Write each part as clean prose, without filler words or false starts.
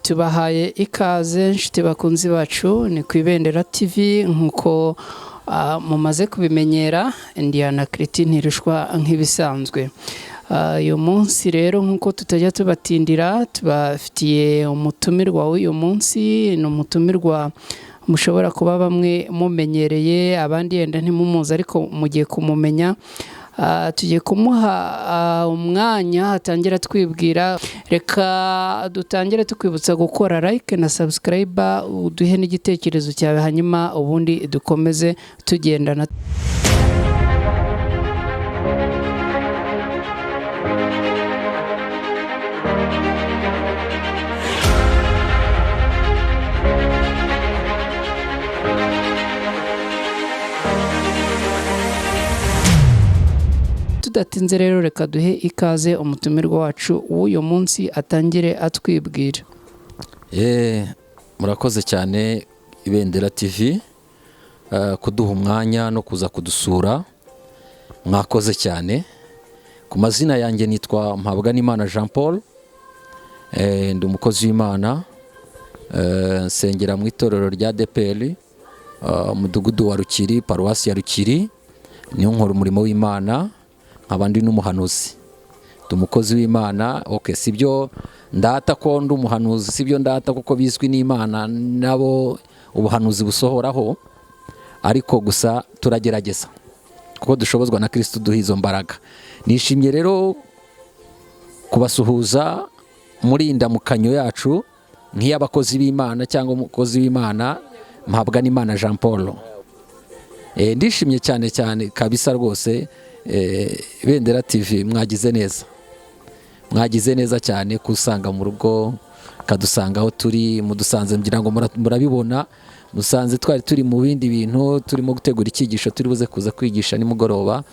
Tubahaye ikaze inshuti bakunzi bacu, ni ku Ibendera TV nk'uko mumaze kubimenyera. Indiana Kiriti ntirushwa nk'ibisanzwe. Uyu munsi rero, nk'uko tutajya tubatindira, tubafitiye umutumirwa w'uyu munsi. Ni umutumirwa mushobora kuba bamwe mumenyereye, abandi yenda ntimumuzi, ariko mugiye kumumenya. Tugiye kumuha umwanya atangira twibwira. Reka dutangire tukwibutsa gukora like na subscribe, uduhe n'igitekerezo cyawe, hanyuma ubundi dukomeze tugendana. Tudatinze rero, reka duhe ikaze umutumirwa wacu w'uyu munsi atangire atwibwira. Murakoze cyane Ibendera TV kuduha umwanya no kuza kudusura, mwakoze cyane. Ku mazina yanjye nitwa Mpabwanimana Jean Paul, ndi umukozi w'Imana, nsengera mu itorero rya ADEPR, umudugudu wa Rukiri, paruwasi ya Rukiri, niho nkora umurimo w'Imana, nkaba ndi n'umuhanuzi. Ndi umukozi w'Imana. Okay, sibyo ndata ko ndi umuhanuzi, sibyo ndata kuko bizwi n'Imana nabo ubuhanuzi busohoraho, ariko gusa turagerageza kuko dushobozwa na Kristo duha izo mbaraga. Nishimye rero kubasuhuza muri iyi ndamukanyo yacu nk'iy'abakozi b'Imana cyangwa umukozi w'Imana Mpabwanimana Jean Paul. Ndishimye cyane cyane kabisa rwose. Ibendera TV mwagize neza, mwagize neza cyane kusanga mu rugo, kadusanga aho turi, mudusanze, ngira ngo murabibona, musanze twari turi mu bindi bintu, turimo gutegura icyigisho turi buze kuza kwigisha nimugoroba.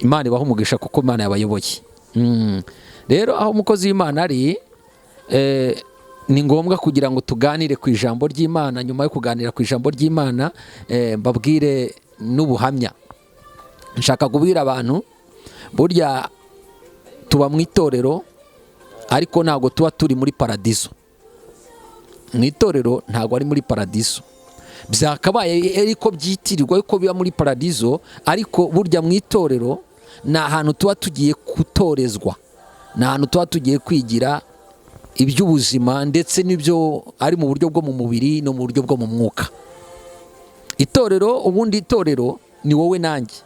Imana ibaha umugisha kuko Imana yabayoboye. Rero aho umukozi w'Imana ari, ni ngombwa kugira ngo tuganire ku ijambo ry'Imana. Nyuma yo kuganira ku ijambo ry'Imana, mbabwire n'ubuhamya. Nshaka kubwira abantu, burya tuba mu itorero ariko ntabwo tuba turi muri paradizo. Mu itorero ntabwo ari muri paradizo, byakabaye ariko byitirirwa yuko biba muri paradizo, ariko burya mu itorero ni ahantu tuba tugiye gutorezwa, ni ahantu tuba tugiye kwigira iby'ubuzima, ndetse n'ibyo ari mu buryo bwo mu mubiri no mu buryo bwo mu mwuka. Itorero, ubundi itorero ni wowe nanjye,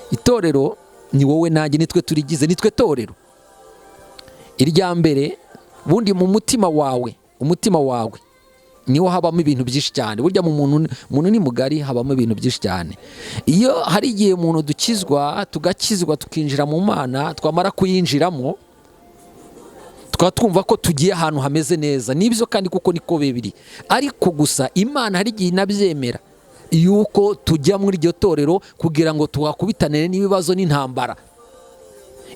itorero ni wowe nanjye, nitwe turigize, nitwe torero. Irya mbere, ubundi mu mutima wawe, umutima wawe niho habamo ibintu byinshi cyane. Burya mu muntu, umuntu ni mugari, habamo ibintu byinshi cyane. Iyo hari igihe umuntu dukizwa, tugakizwa, tukinjira mu Mana, twamara kuyinjiramo tukaba twumva ko tugiye ahantu hameze neza. Nibyo kandi kuko niko bibiri, ariko gusa Imana hari igihe inabyemera yuko tujya muri iryo torero kugira ngo tuhakubitanire n'ibibazo n'intambara.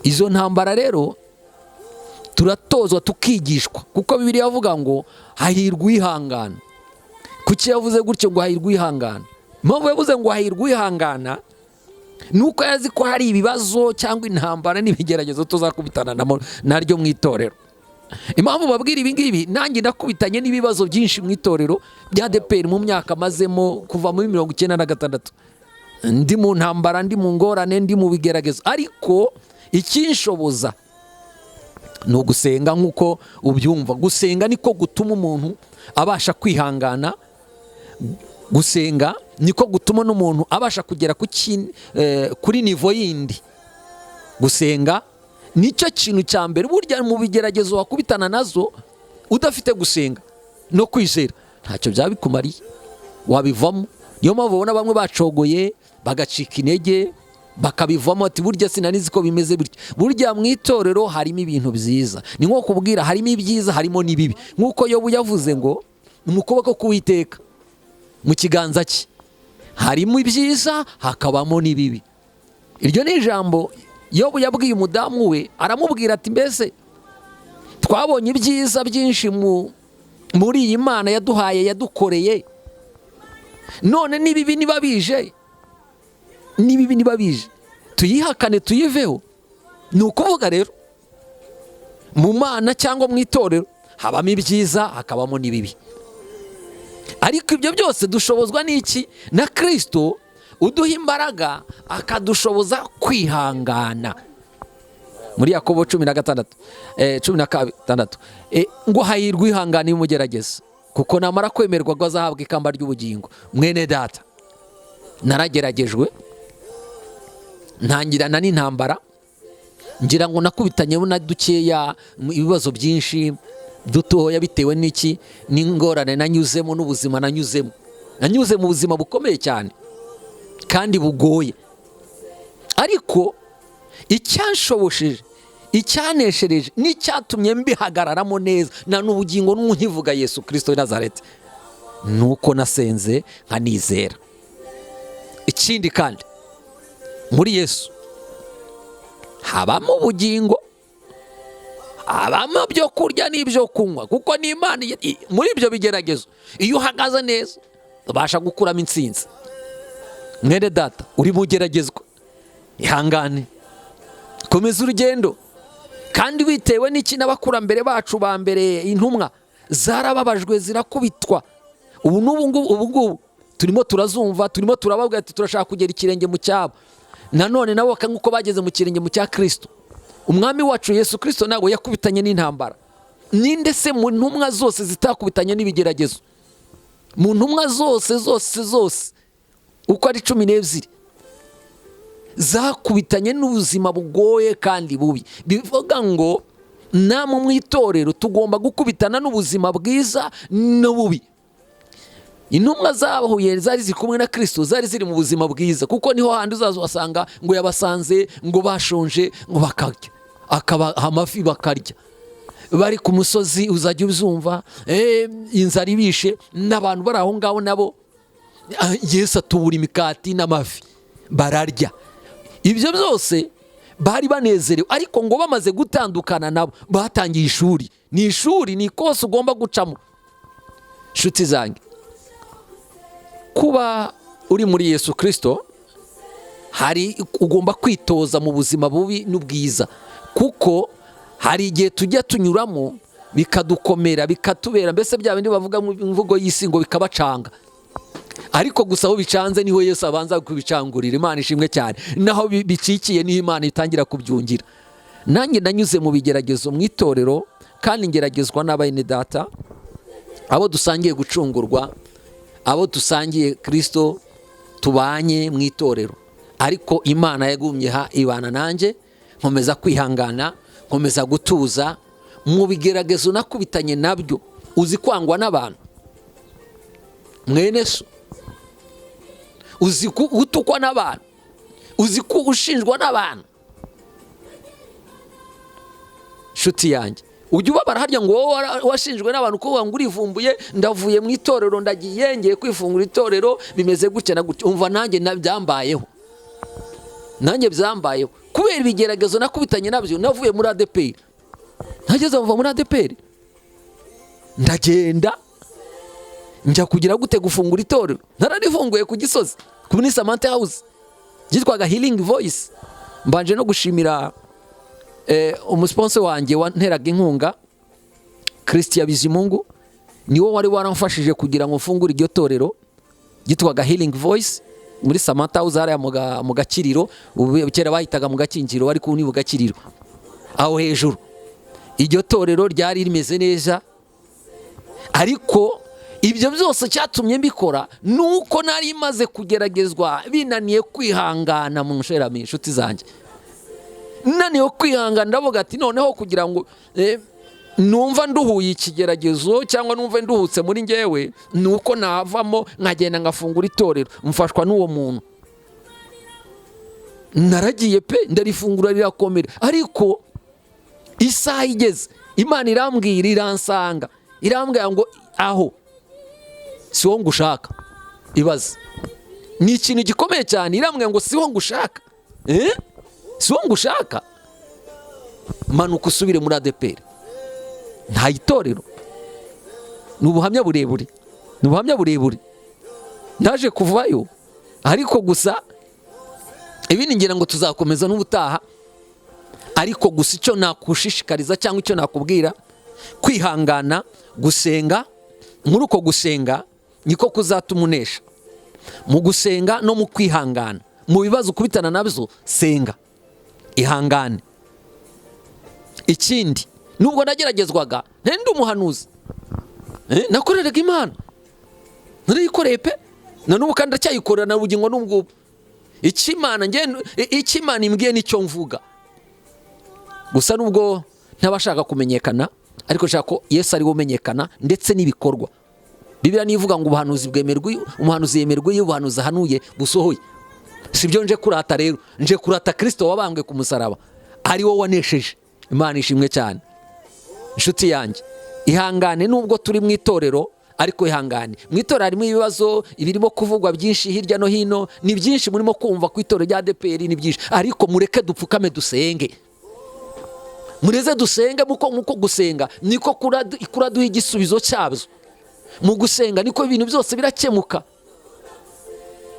Izo ntambara rero turatozwa, tukigishwa, kuko Bibiliya avuga ngo hahirwa uwihangana. Kuki yavuze gutyo ngo hahirwa uwihangana? Impamvu yavuze ngo hahirwa uwihangana ni uko yazi ko hari ibibazo cyangwa intambara n'ibigeragezo tuzakubitana naryo mu itorero. Impamvu babwira ibi ngibi, nanjye nakubitanye n'ibibazo byinshi mu itorero rya ADEPR mu myaka mazemo kuva muri 96, ndi mu ntambara, ndi mu ngorane, ndi mu bigeragezo, ariko ikinshoboza ni ugusenga. Nk'uko ubyumva, gusenga niko gutuma umuntu abasha kwihangana, gusenga niko gutuma n'umuntu abasha kugera kuri niveau yindi. Gusenga nicyo kintu cya mbere. Burya mu bigeragezo wakubitana nazo, udafite gusenga no kwizera, ntacyo byaba bikumariye, wabivamo. Niyo mpamvu ubona bamwe bacogoye, bagacika intege, bakabivamo, ati burya sinanizi ko bimeze bityo. Burya mu itorero harimo ibintu byiza, ni nko kubwira, harimo ibyiza, harimo n'ibibi. Nk'uko Yobu yavuze ngo mu kuboko k'Uwiteka, mu kiganza cye harimo ibyiza, hakabamo n'ibibi. Iryo ni ijambo Yobu yabwiye umudamu we, aramubwira ati mbese twabonye ibyiza byinshi muri iyi Mana yaduhaye, yadukoreye, none n'ibibi niba bije, n'ibibi niba bije, tuyihakane, tuyiveho? Ni ukuvuga rero Mu Mana cyangwa mu itorero habamo ibyiza, hakabamo n'ibibi. Ariko ibyo byose dushobozwa n'iki? Na Kirisito uduha imbaraga, akadushoboza kwihangana. Muri Yakobo 16, 16, ngo hahirwa ihangana y'umugerageza, kuko namara kwemerwa ngo azahabwa ikamba ry'ubugingo. Mwene data, narageragejwe, ntangirana n'intambara, ngira ngo nakubitanye na dukeya, ibibazo byinshi dutoya, bitewe n'iki? N'ingorane nanyuzemo n'ubuzima nanyuzemo. Nanyuze mu buzima bukomeye cyane kandi bugoye, ariko icyanshobosheje, icyaneshereje n'icyatumye mbihagararamo neza na n'ubugingo n'unkivuga Yesu Kirisito w'i Nazareti, ni uko nasenze nkanizera. Ikindi kandi, muri Yesu habamo ubugingo, habamo ibyo kurya n'ibyo kunywa, kuko n'Imana muri ibyo bigeragezo, iyo uhagaze neza ubasha gukuramo intsinzi. Mwene data uri mu geragezwa, ihangane, komeza urugendo. Kandi bitewe n'iki? N'abakurambere bacu ba mbere, intumwa zarababajwe, zirakubitwa. Ubu n'ubu ngubu, ubu ngubu turimo turazumva, turimo turababwira ati turashaka kugera ikirenge mu cyabo. Nanone nabo nk'uko bageze mu kirenge mu cya Kirisito, Umwami wacu Yesu Kirisito ntabwo yakubitanye n'intambara? Ninde se mu ntumwa zose zitakubitanye n'ibigeragezo? Mu ntumwa zose zose zose uko ari 12, zakubitanye n'ubuzima bugoye kandi bubi. Bivuga ngo namwe mu itorero tugomba gukubitana n'ubuzima bwiza n'ububi. Intumwa zahuye, zari ziri kumwe na Kirisito, zari ziri mu buzima bwiza, kuko niho handi uzaza uhasanga ngo yabasanze ngo bashonje, ngo bakarya, akabaha amafi bakarya. Bari ku musozi, uzajya uzumva inzara ibishe n'abantu bari aho ngaho nabo, Yesu atubura imikati n'amafi bararya. Ibyo byose bari banezerewe, ariko ngo bamaze gutandukana nabo batangiye ishuri. Ni ishuri, ni ikosi ugomba gucamo. Inshuti zanjye, kuba uri muri Yesu Kirisito, hari ugomba kwitoza mu buzima bubi n'ubwiza, kuko hari igihe tujya tunyuramo bikadukomera, bikatubera mbese bya bindi bavuga mu mvugo y'isi ngo bikabacanga. Ariko gusa aho bicanze niho Yesu abanza kubicangurira. Imana ishimwe cyane. Naho bicikiye niho Imana itangira kubyungira. Nanjye nanyuze mu bigeragezo mu itorero, kandi ngeragezwa n'abene data, abo dusangiye gucungurwa, abo dusangiye Kirisito, tubanye mu itorero. Ariko Imana yagumye ha ibana nanjye, nkomeza kwihangana, nkomeza gutuza mu bigeragezo nakubitanye nabyo. Uzi kwangwa n'abantu, mwene so? Uzi gutukwa n'abantu? Uzi ko ushinjwa n'abantu? Nshuti yanjye, ujya ubabara harya ngo wowe washinjwe n'abantu ko ngo urivumbuye, ndavuye mu itorero, ndagiye, ngiye kwifungura itorero, bimeze gutya na gutya? Umva, nanjye byambayeho, nanjye byambayeho. Kubera ibigeragezo nakubitanye nabyo, navuye muri ADEPR. Nageze mva muri ADEPR, ndagenda njya kugira gute? Gufungura itorero. Nararifunguye ku Gisozi kuri Samantha House, ryitwaga Healing Voice. Mbanje no gushimira umusponsor wanjye wanteraga inkunga, Christian Bizimungu, niwo wari waramfashije kugira ngo mfungure iryo torero ryitwaga Healing Voice muri Samantha House hariya mu Gakiriro. Ubu kera bahitaga mu Gakinjiro, ariko ubu ni mu Gakiriro aho hejuru. Iryo torero ryari rimeze neza, ariko ibyo byose cyatumye mbikora ni uko nari maze kugeragezwa, binaniye kwihangana mu nsherami. Inshuti zanjye, naniwe kwihangana, ndavuga ati noneho kugira ngo numva nduhuye ikigeragezo cyangwa numva nduhutse muri ngewe, ni uko navamo nkagenda ngafungura itorero. Mfashwa n'uwo muntu, naragiye pe, ndarifungura rirakomera. Ariko isaha igeze, Imana irambwira, iransanga, irambwira ngo aho si wo ngushaka. Ibaze, ni ikintu gikomeye cyane. Irambwira ngo si wo ngushaka, eh? Si wo ngushaka, manuka usubire muri ADEPR, nta itorero. Ni ubuhamya burebure, ni ubuhamya burebure. Naje kuvayo, ariko gusa ibindi ngira ngo tuzakomeza n'ubutaha. Ariko gusa icyo nakushishikariza cyangwa icyo nakubwira, kwihangana, gusenga. Muri uko gusenga niko kuzatuma unesha. Mu gusenga no mu kwihangana mu bibazo ukubitana nabyo, senga, ihangane. Ikindi, nubwo nageragezwaga, ntari ndi umuhanuzi, nakoreraga Imana, narayikoreye pe, na n'ubu kandi ndacyayikorera, na bugingo n'ubwo. Icyo Imana imbwiye nicyo mvuga. Gusa nubwo ntabashaka kumenyekana, ariko nshaka ko Yesu ari we umenyekana ndetse n'ibikorwa. Bibiliya nivuga ngo ubuhanuzi bwemerwa, umuhanuzi yemerwa iyo ubuhanuzi ahanuye busohoye. Si byo nje kurata rero, nje kurata Kirisito wabambwe ku musaraba, ari wo wanesheje. Imana ishimwe cyane. Inshuti yanjye, ihangane. Nubwo turi mu itorero, ariko ihangane. Mu itorero harimo ibibazo, ibirimo kuvugwa byinshi hirya no hino ni byinshi. Murimo kumva ku itorero rya ADEPR ni byinshi, ariko mureke dupfukame dusenge, mureze dusenge. Muko gusenga niko kuraduha igisubizo cyabyo. Mu gusenga niko ibintu byose birakemuka.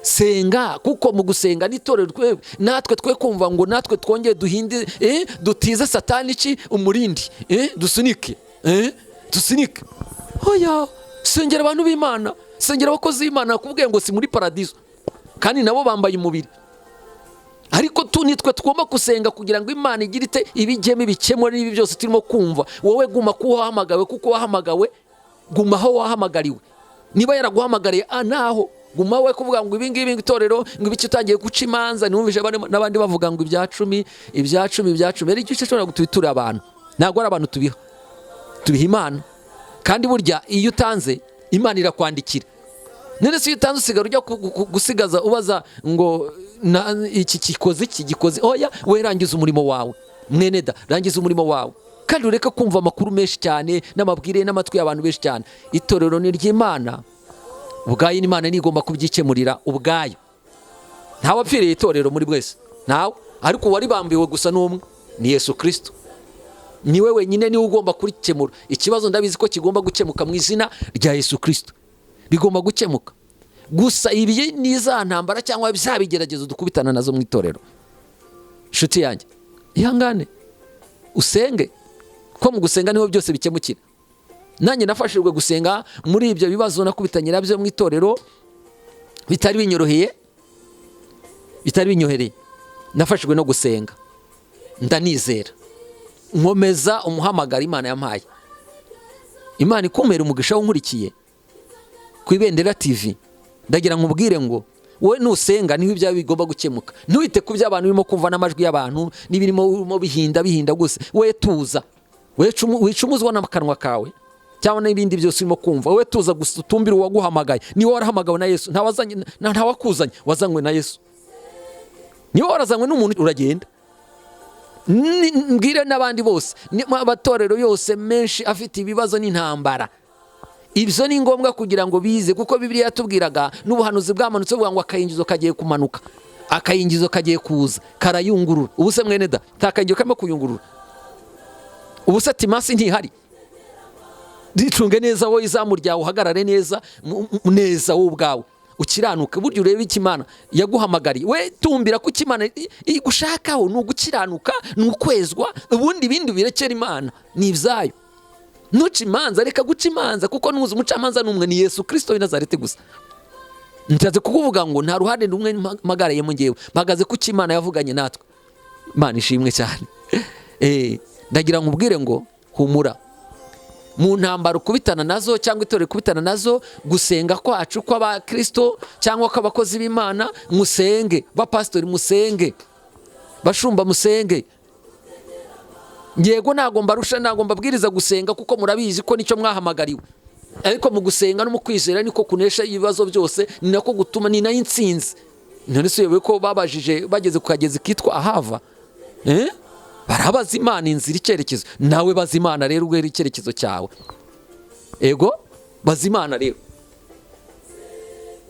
Senga, kuko mu gusenga n'itorero natwe twe kumva ngo natwe twongere duhinde, dutize Satani iki umurindi, dusunike, dusunike. Oya, sengera abantu b'Imana, sengera abakozi b'Imana. Nakubwiye ngo si muri paradizo, kandi nabo bambaye umubiri, ariko tu nitwe tugomba gusenga kugira ngo Imana igire ite ibijyemo, ibikemure n'ibi byose turimo kumva. Wowe guma kuko wahamagawe, kuko wahamagawe, guma aho wahamagariwe. Niba yaraguhamagariye naho guma. We kuvuga ngo ibi ngibi, ngo itorero, ngo ibiki, utangiye guca imanza. Ntiwumvishe n'abandi bavuga ngo ibya cumi, ibya cumi, ibya cumi. Rero icyo ushobora gutubitura abantu, ntabwo ari abantu tubiha, tubiha Imana. Kandi burya iyo utanze, Imana irakwandikira. None se iyo utanze usigara ujya gusigaza ubaza ngo iki gikoze, iki gikoze? Oya, we rangiza umurimo wawe, mwene da, rangiza umurimo wawe, kandi ureke kumva amakuru menshi cyane n'amabwire n'amatwi y'abantu benshi cyane. Itorero ni iry'Imana ubwayo, Imana nigomba kubyikemurira ubwayo. Ntawe wapfiriye itorero muri bwese, ntawe. Ariko uwaribambiwe gusa n'umwe, ni Yesu Kirisito, niwe wenyine, niwe ugomba kurikemura. Ikibazo ndabizi ko kigomba gukemuka mu izina rya Yesu Kirisito, bigomba gukemuka. Gusa ibi ni za ntambara cyangwa bya bigeragezo dukubitana nazo mu itorero. Inshuti yanjye, ihangane, usenge, ko mu gusenga niho byose bikemukira. Nanjye nafashijwe gusenga muri ibyo bibazo nakubitanye nabyo mu itorero, bitari binyoroheye, bitari binyohereye. Nafashijwe no gusenga, ndanizera, nkomeza umuhamagaro Imana yampaye. Imana ikumera umugisha w'unkurikiye ku Ibendera TV. Ndagira nkubwire ngo wowe nusenga niho ibyawe bigomba gukemuka. Ntiwite ku by'abantu urimo kumva n'amajwi y'abantu n'ibirimo urimo bihinda bihinda gusa. We tuza, wicumuzwa n'akanwa kawe cyangwa n'ibindi byose urimo kumva. Wowe tuza gusa, utumbire uwaguhamagaye. Niba warahamagawe na Yesu, ntawakuzanye, wazanywe na Yesu. Niba warazanywe n'umuntu, uragenda. Mbwire n'abandi bose, abatorero yose menshi afite ibibazo n'intambara, ibyo ni ngombwa kugira ngo bize, kuko Bibiliya yatubwiraga n'ubuhanuzi bwamanutse buvuga ngo akayingizo kagiye kumanuka, akayingizo kagiye kuza karayungurura. Ubu se mwene da, nta kayingizo karimo kuyungurura? Ubu se timasi ntihari? Ricunge neza wowe, izamu ryawe, uhagarare neza neza, wowe ubwawe ukiranuke. Burya urebe icyo Imana yaguhamagariye. We tumbira ko icyo Imana igushakaho ni ugukiranuka, ni ukwezwa. Ubundi ibindi birekera Imana, ni ibyayo. Ntuce imanza, reka guca imanza, kuko ntuzi umucamanza n'umwe, ni Yesu Kirisito w'i Nazareti. Gusa nshatse kukuvuga ngo nta ruhande rumwe mpagarayemo ngewe, mpagaze ku cyo Imana yavuganye natwe. Imana ishimwe cyane. Ndagira ngo ubwire ngo humura mu ntambara ukubitana nazo cyangwa itorero ikubitana nazo. Gusenga kwacu kw'abakristo cyangwa kw'abakozi b'Imana, musenge. Bapasitori musenge, bashumba musenge. Yego, ntabwo mbarusha, ntabwo mbabwiriza gusenga, kuko murabizi ko nicyo mwahamagariwe. Ariko mu gusenga no mu kwizera niko kunesha ibibazo byose, ni nako gutuma, ni nayo intsinzi. None se uyobewe ko babajije bageze ku kagezi kitwa Ahava, Barabaza Imana inzira, icyerekezo. Nawe baza Imana rero uguhere icyerekezo cyawe. Ego, baza Imana rero.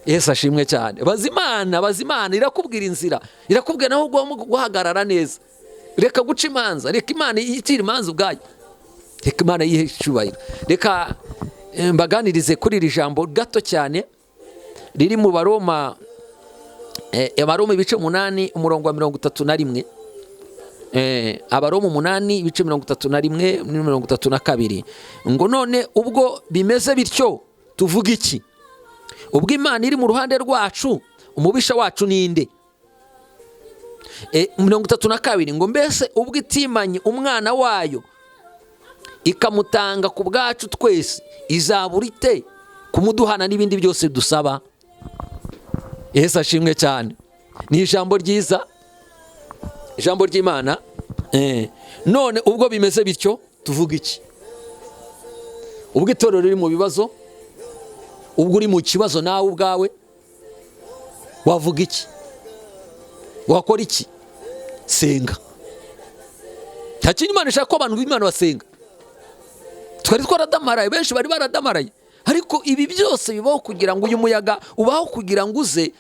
Yesu ashimwe cyane. Baza Imana, baza Imana, irakubwira inzira, irakubwira naho ugomba guhagarara neza. Reka guca imanza, reka Imana yitire imanza ubwayo, reka Imana yihe icyubahiro. Reka mbaganirize kuri iri jambo gato cyane riri mu Baroma, Abaroma ibice 8, umurongo wa 31. Abaroma 8 ibice 31 32 ngo none ubwo bimeze bityo tuvuga iki? Ubwo Imana iri mu ruhande rwacu, umubisha wacu ninde? 32 ngo mbese ubwo itimanye umwana wayo ikamutanga ku bwacu twese, izabura ite kumuduhana n'ibindi byose dusaba? Yesu ashimwe cyane. Ni ijambo ryiza, ijambo ry'Imana. None ubwo bimeze bityo tuvuga iki? Ubwo itorero riri mu bibazo, ubwo uri mu kibazo nawe ubwawe, wavuga iki? Wakora iki? Senga. Nta kindi Imana ishaka ko abantu b'Imana basenga. Twari twaradamaraye, benshi bari baradamaraye, ariko ibi byose bibaho kugira ngo uyu muyaga ubaho kugira ngo uze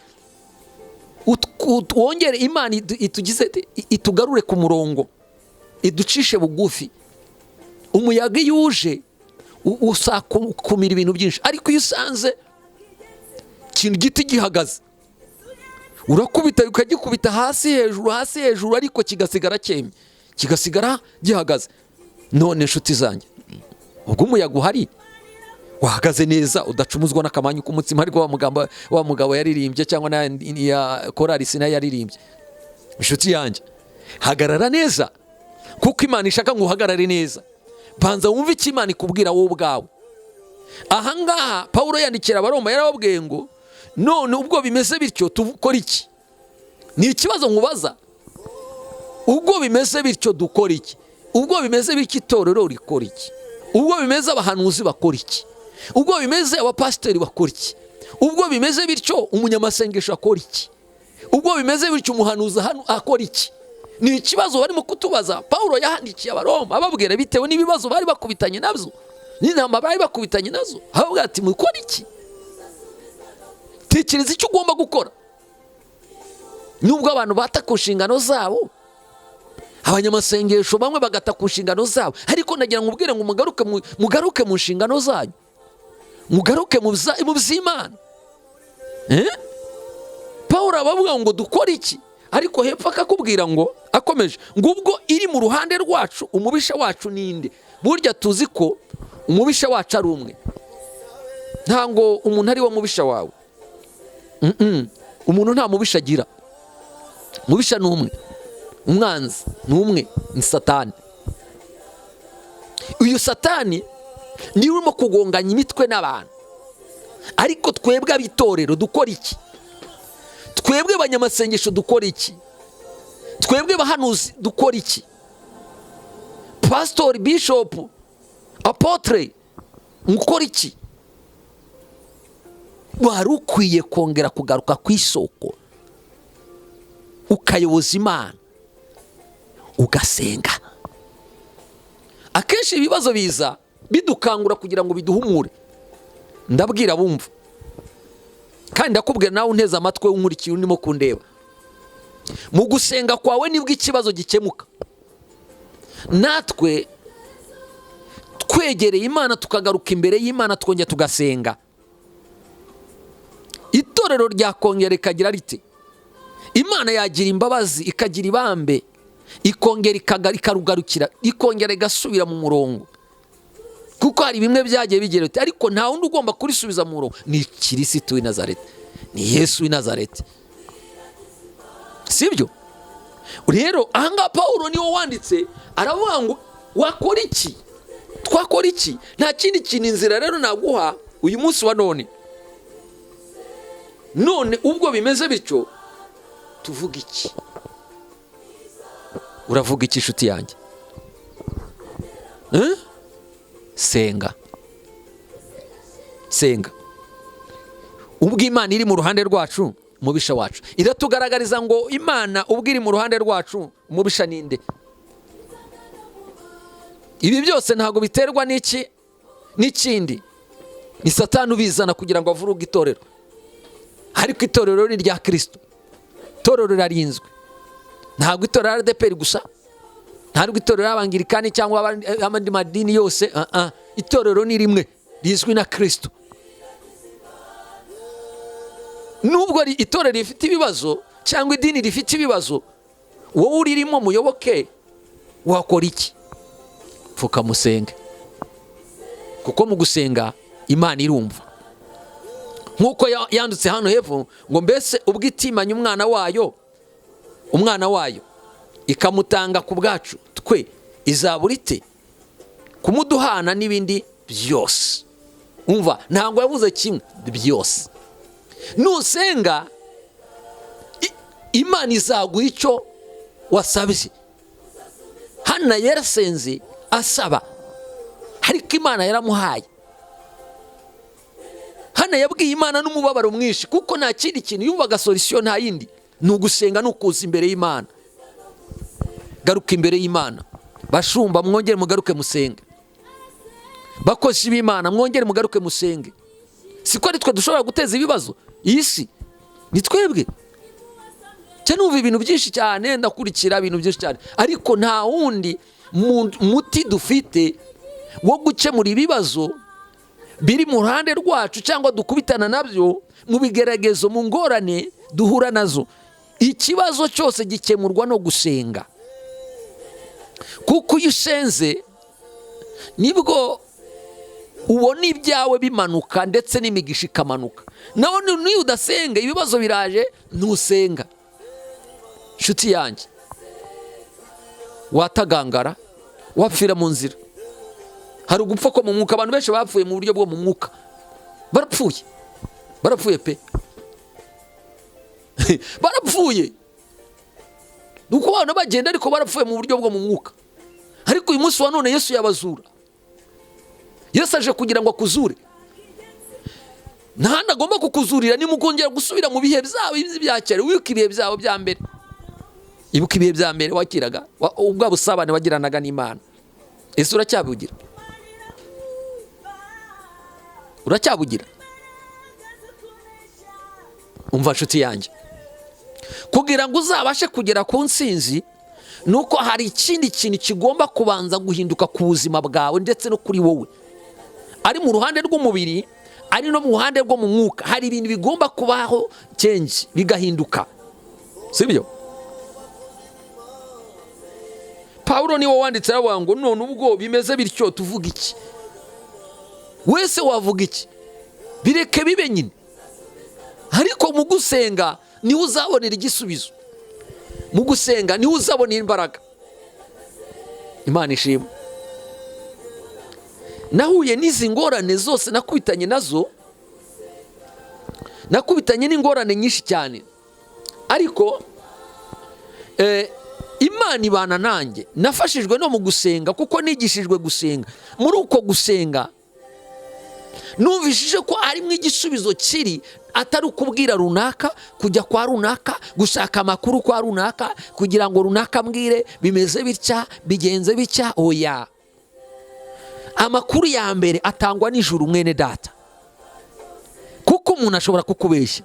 wongere Imana itugize, itugarure ku murongo, iducishe bugufi. Umuyaga iyo uje usakumira ibintu byinshi, ariko iyo usanze ikintu giti gihagaze, urakubita ukagikubita hasi hejuru, hasi hejuru, ariko kigasigara cyemye, kigasigara gihagaze. None inshuti zanjye, ubwo umuyaga uhari wahagaze neza, udacumuzwa n'akamanyu k'umutsima, ariko wa mugabo yaririmbye, cyangwa ya korali Sina yaririmbye. Inshuti yanjye, hagarara neza, kuko Imana ishaka ngo uhagarare neza. Banza wumve icyo Imana ikubwira wowe ubwawe. Ahangaha Pawulo yandikira Abaroma yarababwiye ngo none ubwo bimeze bityo dukora iki? Ni ikibazo nkubaza. Ubwo bimeze bityo dukora iki? Ubwo bimeze bityo itorero rikora iki? Ubwo bimeze abahanuzi bakora iki? Ubwo bimeze abapasiteri bakora iki? Ubwo bimeze bityo umunyamasengesho akora iki? Ubwo bimeze bityo umuhanuzi hano akora iki? Ni ikibazo barimo kutubaza. Pawulo yahandikiye Abaroma ababwira bitewe n'ibibazo bari bakubitanye nabyo, n'intambara bari bakubitanye nazo, ababwira ati mukora iki? Tekereza icyo ugomba gukora. Nubwo abantu bata ku nshingano zabo, abanyamasengesho bamwe bagata ku nshingano zabo, ariko nagira ngo ubwire ngo mugaruke mu nshingano zanyu, mugaruke mu by'Imana. Pawulo abavuga ngo dukore iki? Ariko hepfo akakubwira ngo akomeje ngo ubwo iri mu ruhande rwacu, umubisha wacu ninde? Burya tuzi ko umubisha wacu ari umwe. Ntabwo umuntu ari wo mubisha wawe. Umuntu nta mubisha agira. Mubisha ni umwe, umwanzi ni umwe, ni Satani. Uyu Satani niwe urimo kugonganya imitwe n'abantu. Ariko twebwe ab'itorero dukora iki? Twebwe abanyamasengesho dukora iki? Twebwe bahanuzi dukora iki? Pastori, bishopu, apotre, mukora iki? Wari ukwiye kongera kugaruka ku isoko, ukayoboza Imana, ugasenga. Akenshi ibibazo biza bidukangura kugira ngo biduhumure. Ndabwira bumva, kandi ndakubwira nawe unteze amatwi, unkurikiye, urimo kundeba, mu gusenga kwawe nibwo ikibazo gikemuka. Natwe twegereye Imana, tukagaruka imbere y'Imana, twongera tugasenga, itorero ryakongera rikagira rite? Imana yagira imbabazi, ikagira ibambe, ikongera ikarugarukira, ikongera igasubira mu murongo. Kuko hari bimwe byagiye bigira biti, ariko nta wundi ugomba kurisubiza mu murongo, ni Kirisitu w'i Nazareti, ni Yesu w'i Nazareti. Sibyo? Rero ahangaha Pawulo niwe wanditse aravuga ngo wakora iki? Twakora iki? Nta kindi kintu. Inzira rero naguha uyu munsi wa none. None ubwo bimeze bityo tuvuga iki? Uravuga iki inshuti yanjye? Senga, senga. Ubwo Imana iri mu ruhande rwacu, umubisha wacu iratugaragariza ngo Imana ubwo iri mu ruhande rwacu, umubisha ninde? Ibi byose ntabwo biterwa n'iki n'ikindi, ni Satani ubizana kugira ngo avuruge itorero. Ariko itorero ni irya Kristo, itorero rirarinzwe. Ntabwo itorero ADEPR gusa, ntabwo itorero y'Abangirikani cyangwa abandi madini yose, itorero ni rimwe rizwi na Kristo. Nubwo itorero rifite ibibazo cyangwa idini rifite ibibazo, wowe uririmo muyoboke, Wakora iki? Pfukamusenge, kuko mu gusenga Imana irumva. Nk'uko yanditse hano hepfo ngo: "Mbese ubwo itimanye umwana wayo, umwana wayo ikamutanga ku bwacu twe, izabura ite kumuduhana n'ibindi byose?" Umva, ntabwo yavuze kimwe, byose. Nusenga, Imana izaguha icyo wasabye. Hano yarasenze asaba, ariko Imana yaramuhaye. Hano yabwiye Imana n'umubabaro mwinshi, kuko nta kindi kintu yumvaga, solution nta yindi, ni ugusenga, ni ukuza imbere y'Imana. Garuka imbere y'Imana. Bashumba, mwongere mugaruke musenge. Bakozi b'Imana, mwongere mugaruke musenge. Siko ari twe dushobora guteza ibibazo iyi si? Ni twebwe cyane. Numva ibintu byinshi cyane, ndakurikira ibintu byinshi cyane, ariko nta wundi muti dufite wo gukemura ibibazo biri mu ruhande rwacu cyangwa dukubitana nabyo mu bigeragezo, mu ngorane duhura nazo. Ikibazo cyose gikemurwa no gusenga, kuko iyo usenze nibwo ubona ibyawe bimanuka, ndetse n'imigisha ikamanuka. Nawe niyo udasenga, ibibazo biraje, ntusenga, inshuti yanjye, watagangara, wapfira mu nzira. Hari ugupfa ko mu mwuka. Abantu benshi bapfuye mu buryo bwo mu mwuka, barapfuye, barapfuye pe, barapfuye. Ni uko abantu bagenda, ariko barapfuye mu buryo bwo mu mwuka. Ariko uyu munsi wa none Yesu yabazura. Yesu aje kugira ngo akuzure. Ntahandi agomba kukuzurira ni mukongera gusubira mu bihe byabo bya kera. Wibuka ibihe byabo bya mbere, ibuka ibihe bya mbere wakiraga ubwa busabane wagiranaga n'Imana. Ese uracyabugira? Uracyabugira? Umva nshuti yanjye, kugira ngo uzabashe kugera ku ntsinzi, ni uko hari ikindi kintu kigomba kubanza guhinduka ku buzima bwawe ndetse no kuri wowe, ari mu ruhande rw'umubiri, ari no mu ruhande rwo mu mwuka. Hari ibintu bigomba kubaho change, bigahinduka, sibyo? Pawulo niwe wanditse, aravuga ngo: "None ubwo bimeze bityo, tuvuga iki?" Wese wavuga iki? Bireke bibe nyine. Ariko mu gusenga niho uzabonera igisubizo, mu gusenga niho uzabonera imbaraga. Imana ishimwe. Nahuye n'izi ngorane zose, nakubitanye nazo, nakubitanye n'ingorane nyinshi cyane, ariko Imana ibana nanjye. Nafashijwe no mu gusenga, kuko nigishijwe gusenga. Muri uko gusenga numvishije ko harimo igisubizo kiri, atari ukubwira runaka, kujya kwa runaka, gushaka amakuru kwa runaka, kugira ngo runaka ambwire bimeze bitya, bigenze bitya. Oya, amakuru ya mbere atangwa n'ijuru, mwene data, kuko umuntu ashobora kukubeshya.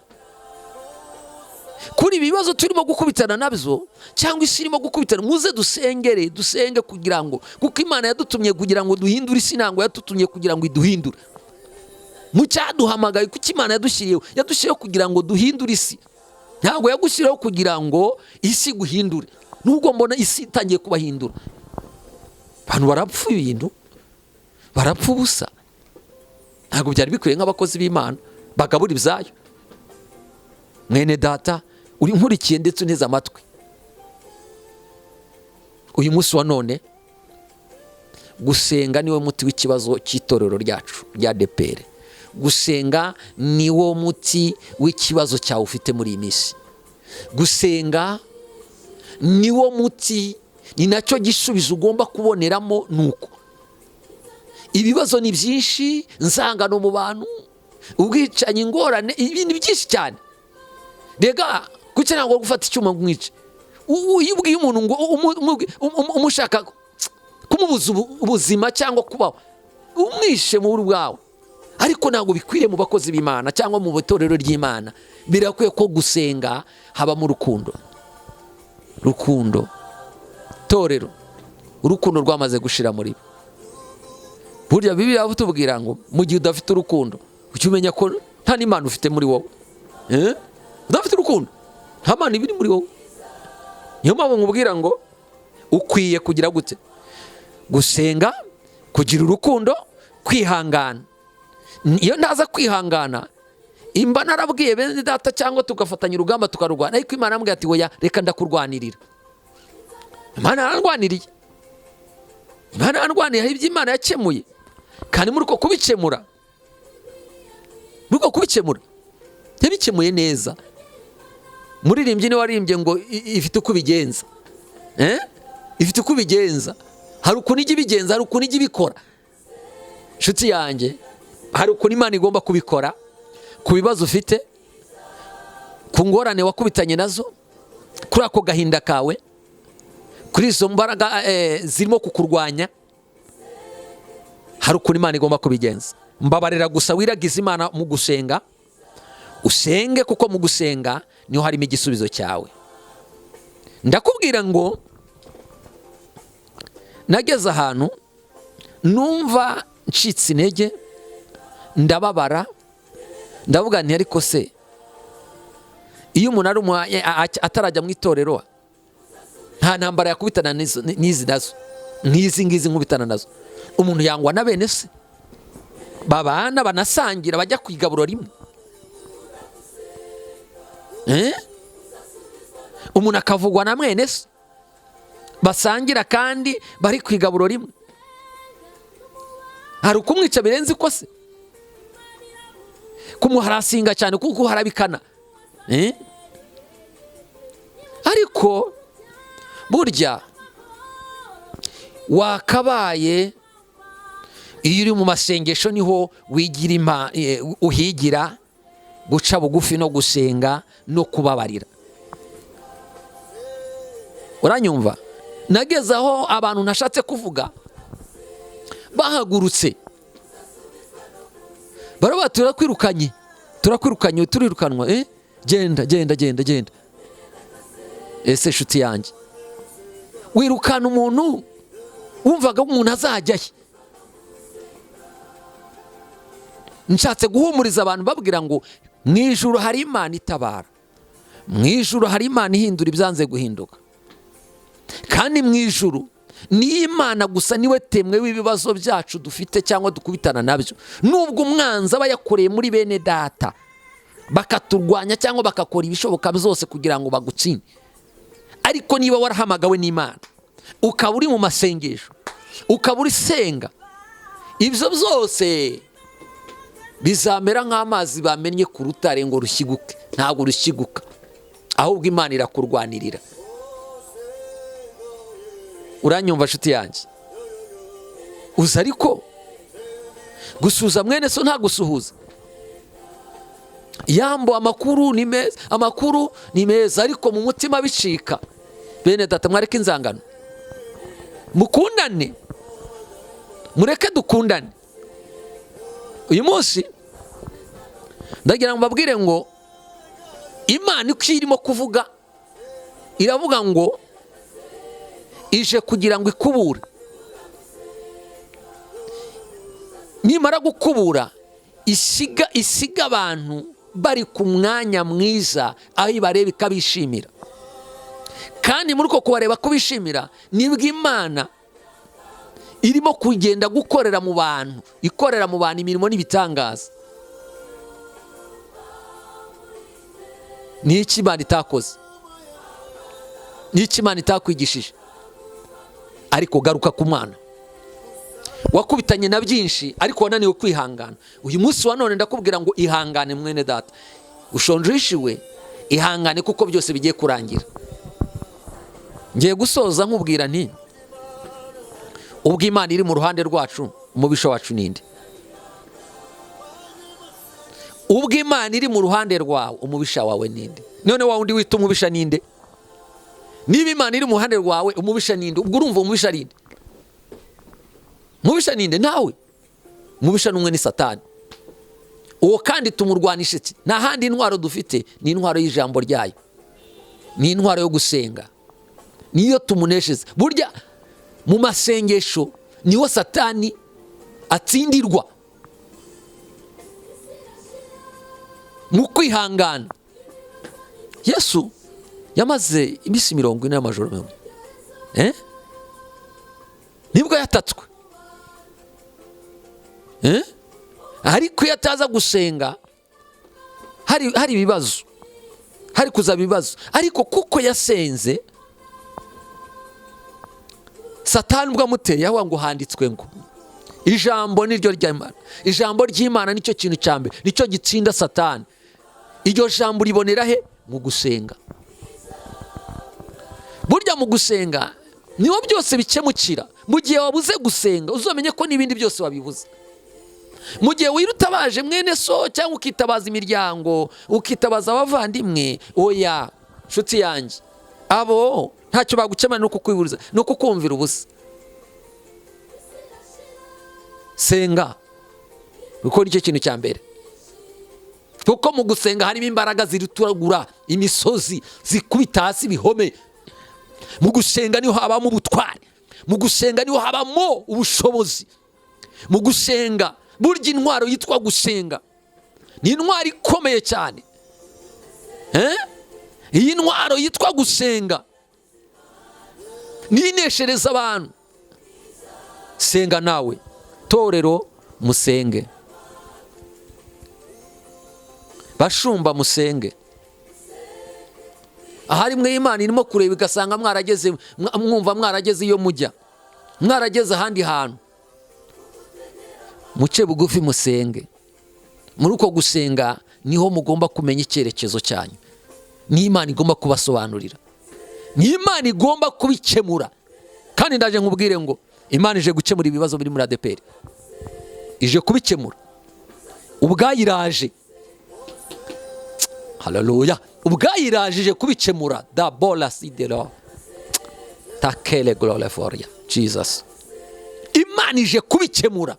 Kuri ibi bibazo turimo gukubitana nabyo, cyangwa isi irimo gukubitana, muze dusengere, dusenge kugira ngo, kuko Imana yadutumye kugira ngo duhindure isi, ntabwo yadutumye kugira ngo iduhindure. Mu cyaduhamagaye, kuko Imana yadushyiriyeho, yadushyiriyeho kugira ngo duhindure isi, ntabwo yagushyiriyeho kugira ngo isi iguhindure. Nubwo mbona isi itangiye kubahindura, abantu barapfa ibintu, barapfa ubusa. Ntabwo byari bikwiye nk'abakozi b'Imana bagabura ibyayo. Mwene data uri nkurikiye ndetse unteze amatwi uyu munsi wa none, gusenga niwo muti w'ikibazo cy'itorero ryacu rya ADEPR. Gusenga niwo muti w'ikibazo cyawe ufite muri iyi minsi. Gusenga niwo muti, ni nacyo gisubizo ugomba kuboneramo. Nuko ibibazo ni byinshi, nzangano mu bantu, ubwicanyi, ingorane, ibintu byinshi cyane. Rega kuki ntabwo gufata icyuma ngo umwice? Iyo ubwiye umuntu ngo umushaka kumubuza ubuzima cyangwa kubaho, umwishe mu buri bwawe. Ariko ntabwo bikwiriye mu bakozi b'Imana cyangwa mu itorero ry'Imana. Birakwiye ko gusenga habamo urukundo. Rukundo torero, urukundo rwamaze gushira muri bo. Burya Bibiliya tubwira ngo mu gihe udafite urukundo, ujye umenya ko nta n'Imana ufite muri wowe. Udafite urukundo, nta Mana iba iri muri wowe. Niyo mpamvu nkubwira ngo Ukwiye kugira gute? Gusenga, kugira urukundo, kwihangana. Iyo ntaza kwihangana imba narabwiye bene data cyangwa tugafatanya urugamba tukarurwana, ariko Imana arambwira ati oya, reka ndakurwanirira. Imana yarandwaniriye, Imana yarandwaniriye. Hari ibyo Imana yakemuye, kandi muri uko kubikemura, yabikemuye neza. Muririmbyi niwe waririmbye ngo ifite uko ibigenza, ifite uko ibigenza. Hari ukuntu ijya ibigenza, hari ukuntu ijya ibikora. Inshuti yanjye, hari ukuntu Imana igomba kubikora ku bibazo ufite, ku ngorane wakubitanye nazo, kuri ako gahinda kawe, kuri izo mbaraga zirimo kukurwanya. Hari ukuntu Imana igomba kubigenza. Mbabarira gusa wiragize Imana mu gusenga, usenge, kuko mu gusenga niho harimo igisubizo cyawe. Ndakubwira ngo nageze ahantu numva ncitse intege, ndababara, ndavuga nti ariko se iyo umuntu ari atarajya mu itorero nta ntambara yakubitana n'izi nazo, nk'izi ngizi nkubitana nazo. Umuntu yangwa na bene se babana banasangira, bajya ku igaburo rimwe. Umuntu akavugwa na mwene se basangira kandi bari ku igaburo rimwe. Hari ukumwica birenze uko se, kumuharasinga cyane kuko harabikana. Ariko burya wakabaye iyo uri mu masengesho niho wigira, uhigira guca bugufi no gusenga no kubabarira. Uranyumva? Nageze aho abantu ntashatse kuvuga bahagurutse baravuga turakwirukanye, turakwirukanye, turirukanwa, genda genda genda genda. Ese nshuti yanjye, wirukana umuntu wumvaga umuntu azajya he? Nshatse guhumuriza abantu babwira ngo mu ijuru hari Imana itabara, mu ijuru hari Imana ihindura ibyanze guhinduka, kandi mu ijuru ni Imana gusa niwe temwe w'ibibazo byacu dufite cyangwa dukubitana nabyo. Nubwo umwanzi aba yakoreye muri bene data bakaturwanya cyangwa bakakora ibishoboka byose kugira ngo bagutsinde, ariko niba warahamagawe n'Imana ukaba uri mu masengesho, ukaba uri senga, ibyo byose bizamera nk'amazi bamennye ku rutare ngo rushyiguke. Ntabwo rushyiguka, ahubwo Imana irakurwanirira. Uranyumva nshuti yanjye? Uza ariko gusuhuza mwene so nta gusuhuza. Yambo amakuru ni meza, amakuru ni meza, ariko mu mutima bicika. Bene data, mwareke inzangano, mukundane, mureke dukundane. Uyu munsi ndagira ngo mbabwire ngo Imana uko irimo kuvuga, iravuga ngo ije kugira ngo ikubure. Nimara gukubura isiga abantu bari ku mwanya mwiza, aho ibareba ikabishimira. Kandi muri uko kubareba kubishimira nibwo Imana irimo kugenda gukorera mu bantu, ikorera mu bantu imirimo n'ibitangaza. Ni iki Imana itakoze? Ni iki Imana itakwigishije? Ariko garuka ku Mana. Wakubitanye na byinshi ariko wananiwe kwihangana. Uyu munsi wa none ndakubwira ngo ihangane mwene data, ushonje uhishiwe, ihangane kuko byose bigiye kurangira. Ngiye gusoza nkubwira nti ubwo Imana iri mu ruhande rwacu, umubisha wacu ninde? Ubwo Imana iri mu ruhande rwawe, umubisha wawe ninde? None wa wundi wita umubisha ninde? Niba Imana iri mu ruhande rwawe, umubisha ninde? Ubwo urumva umubisha ninde? Umubisha ninde? Nawe. Umubisha n'umwe ni Satani. Uwo kandi tumurwanisha iki? Nta handi intwaro dufite, ni intwaro y'ijambo ryayo, ni intwaro yo gusenga, niyo tumuneshereza. Burya mu masengesho niho Satani atsindirwa, mu kwihangana. Yesu yamaze iminsi 40 y'amajoro. Nibwo yatatswe. Ariko iyo ataza gusenga hari ibibazo, hari kuzaba ibibazo. Ariko kuko yasenze, Satani ubwo amuteye aho ngo handitswe ngo ijambo niryo ry'Imana. Ijambo ry'Imana nicyo kintu cya mbere, nicyo gitsinda Satani. Iryo jambo uribonera he? Mu gusenga. Burya mu gusenga niho byose bikemukira. Mu gihe wabuze gusenga, uzamenye ko n'ibindi byose wabibuze. Mu gihe wirutabaje mwene so cyangwa ukitabaza imiryango, ukitabaza abavandimwe, oya nshuti yanjye, abo ntacyo bagukemura, no kukwiburiza no kukumvira ubusa. Senga, kuko nicyo kintu cya mbere. Kuko mu gusenga harimo imbaraga zirituragura imisozi, zikubita hasi ibihome. Mu gusenga niho habamo ubutwari, mu gusenga niho habamo ubushobozi. Mu gusenga, burya intwaro yitwa gusenga ni intwaro ikomeye cyane. Iyi ntwaro yitwa gusenga nineshereza abantu. Senga nawe, torero musenge, bashumba musenge. Ahari mwe Imana irimo kureba igasanga mwarageze, mwumva mwarageze iyo mujya, mwarageze ahandi hantu, muce bugufi musenge. Muri uko gusenga niho mugomba kumenya icyerekezo cyanyu, n'Imana igomba kubasobanurira, n'Imana igomba kubikemura. Kandi ndaje nkubwire ngo Imana ije gukemura ibibazo biri muri ADEPR, ije kubikemura ubwayiraje. Haleluya, ubwayiraje ije kubikemura. Da bola sidero takele glory for ya Jesus. Imana ije kubikemura,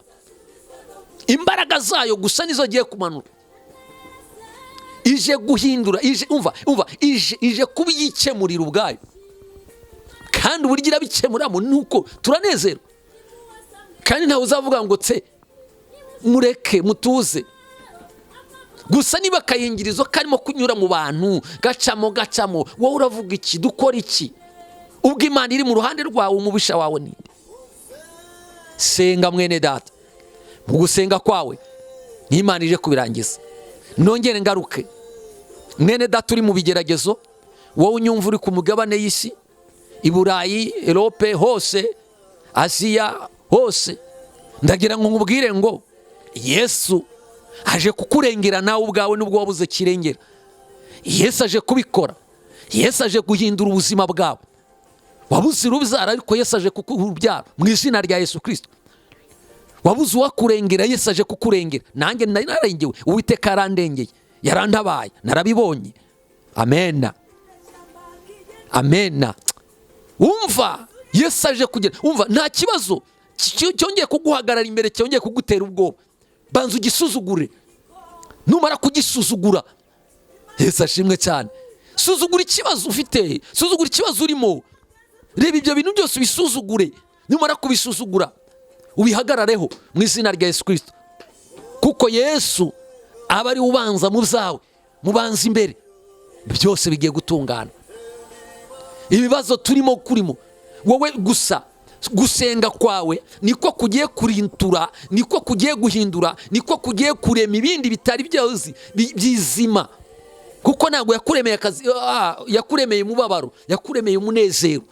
imbaraga zayo gusa nizo giye kumanura, ije guhindura, ije umva ije kubiyikemurira ubwayo. Kandi uburyo irabikemuramo nuko turanezerwa. Kandi ntawe uzavuga ngo tse mureke mutuze. Gusa niba akayingirizo karimo kunyura mu bantu gacamo gacamo, wowe uravuga iki? Dukora iki? Ubwo Imana iri mu ruhande rwawe, umubisha wawe ninde? Senga mwene data, mu gusenga kwawe n'Imana ije kubirangiza. Nongere ngaruke, mwene data uri mu bigeragezo, wowe unyumva uri ku mugabane y'isi, i Burayi, Europe hose, Aziya hose, ndagira ngo nkubwire ngo Yesu aje kukurengera nawe ubwawe nubwo wabuze kirengera. Yesu aje kubikora. Yesu aje guhindura ubuzima bwawe. Wabuze urubyaro, ariko Yesu aje kukuha urubyaro mu izina rya Yesu Kristo. Wabuze uwakurengera, Yesu aje kukurengera. Nanjye nari narengewe, Uwiteka yarandengeye, yarantabaye, narabibonye. Amena, amena. Umva, Yesu aje kugera. Umva, nta kibazo cyongeye kuguhagarara imbere, cyongeye kugutera ubwoba. Banza ugisuzugure. Numara kugisuzugura, Yesu ashimwe cyane. Suzugura ikibazo ufite, suzugura ikibazo urimo. Reba ibyo bintu byose ubisuzugure. Numara kubisuzugura, ubihagarareho mu izina rya Yesu Kristo. Kuko Yesu aba ari ubanza mu byawe, mubanza imbere, byose bigiye gutungana. Ibibazo turimo kurimo, wowe gusa gusenga kwawe niko kugiye kurintura, niko kugiye guhindura, niko kugiye kurema ibindi bitari byozi byizima. Kuko ntabwo yakuremeye akazi, yakuremeye umubabaro, yakuremeye umunezero.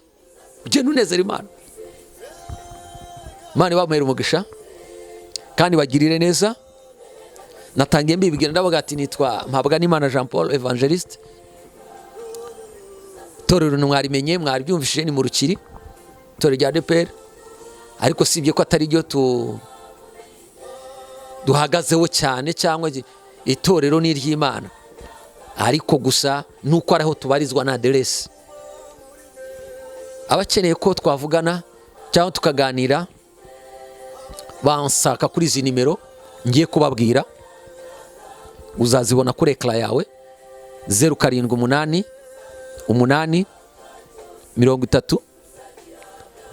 Ugenda unezera Imana. Imana ibamuhere umugisha kandi bagirire neza. Natangiye mbibwira ndavuga ati nitwa Mpabwanimana Jean Paul Evangeliste. Itorero mwarimenye, mwaribyumvishije, ni mu Rukiri, itorero rya ADEPR. Ariko sibye ko atari ryo duhagazeho cyane, cyangwa itorero ni iry'Imana, ariko gusa nuko ariho tubarizwa na aderesi. Abakeneye ko twavugana cyangwa tukaganira bansaka kuri izi nimero ngiye kubabwira, uzazibona kuri ekara yawe: 0 7 8 30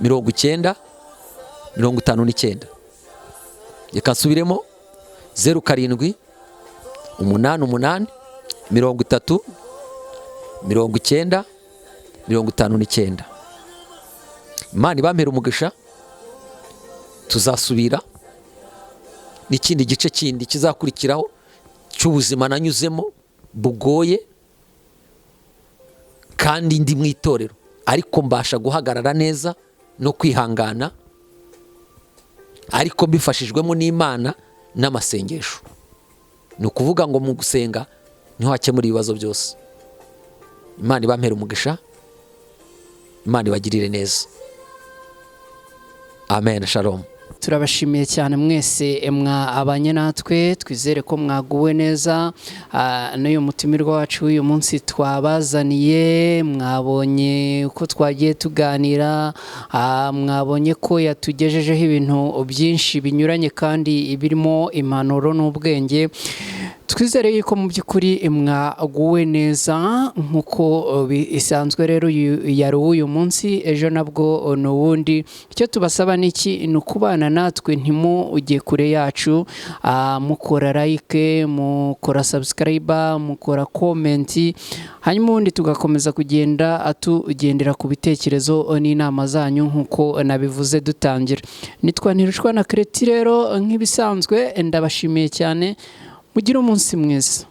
90 59. Reka nsubiremo: 0 7 8 8 30 90 59. Imana ibampere umugisha. Tuzasubira n'ikindi gice kindi kizakurikiraho cy'ubuzima nanyuzemo bugoye, kandi ndi mu itorero, ariko mbasha guhagarara neza no kwihangana, ariko mbifashijwemo n'Imana n'amasengesho. Ni ukuvuga ngo mu gusenga niho hakemura ibibazo byose. Imana ibampere umugisha, Imana ibagirire neza. Amen. Shalom. Turabashimiye cyane mwese mwabanye natwe. Twizere ko mwaguwe neza n'uyu mutumirwa wacu w'uyu munsi twabazaniye. Mwabonye uko twagiye tuganira, mwabonye ko yatugejejeho ibintu byinshi binyuranye kandi birimo impanuro n'ubwenge. Twizere yuko mu by'ukuri mwaguwe neza nk'uko bisanzwe. Rero uyu yari uw'uyu munsi, ejo nabwo ni uwundi. Icyo tubasaba ni iki? Ni ukubana natwe, ntimujye kure yacu, mukora like, mukora subscribe, mukora comment, hanyuma ubundi tugakomeza kugenda tugendera ku bitekerezo n'inama zanyu nk'uko nabivuze dutangira. Nitwa Ntirushwa na Kereti. Rero nk'ibisanzwe ndabashimiye cyane, mugire umunsi mwiza.